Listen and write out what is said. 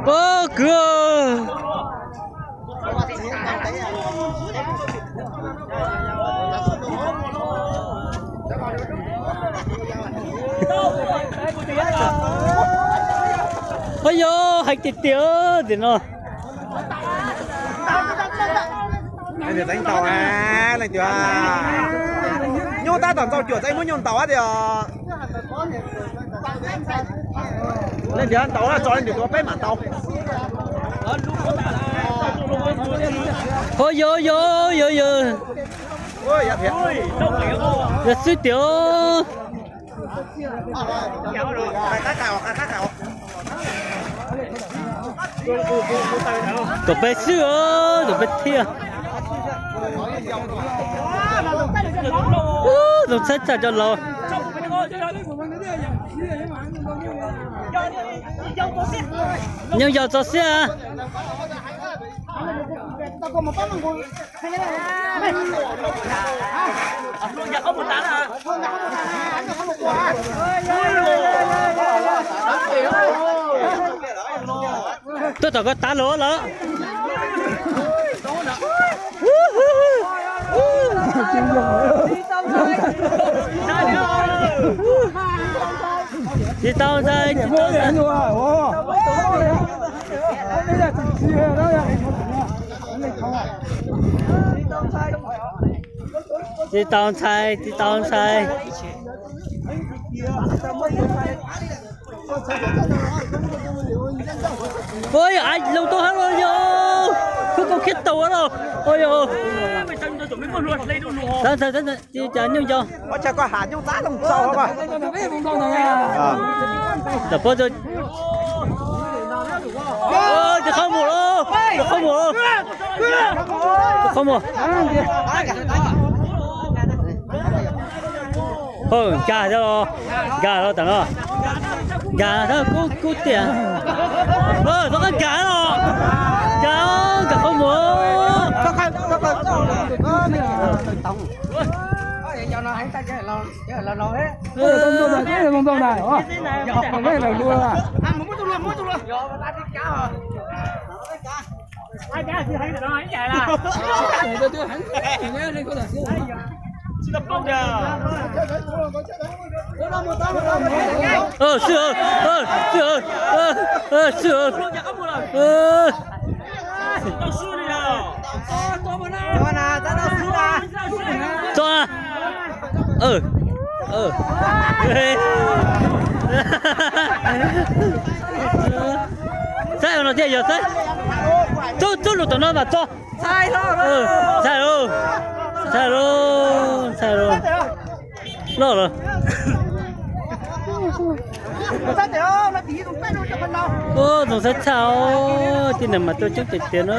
Ua kwv. Ua yog hais tiag tiag tim no. Leej twg tau, leej twg nyuj tab tom ntxau cuam txaij muab nyuj ntaus tiag. Leej twg ntaus tso leej twg tua peb mam ntaus. Ho yog yog yog yog. Yog xwb tiag. Tus peb xwb, tus peb thiaj. Tus txhab txhaj cov laus. Nyuj yau txo xiab. Tuaj tom koj tav lawm lawm. Tsis tau ntxhais, tsis tau ntxhais. Tsis tau ntxhais, tsis tau ntxhais. Ua yog av lug tau hab los yog, khub koj khiab tau los. Ua yog, tau ntxhais, tau ntxhais, tsis cas nyuj yau. Tam pab, tus qhov muag, tus qhov muag, tus qhov muag. Nkag thiab los, nkag los tam no, nkag thiab kub kub tiag. Tau qab nkag los, nkag, nkag qhov muag. Sim, sim, sim. Tso. Saib no thiaj yog saib. Txub, txub lus tom no mas tso. Ntxhais lauj, ntxhais lauj, ntxhais lauj. Loj lawm. Ub, zoo tshaj tshaj os, tib neeg mas tuaj coob tiag tiag na.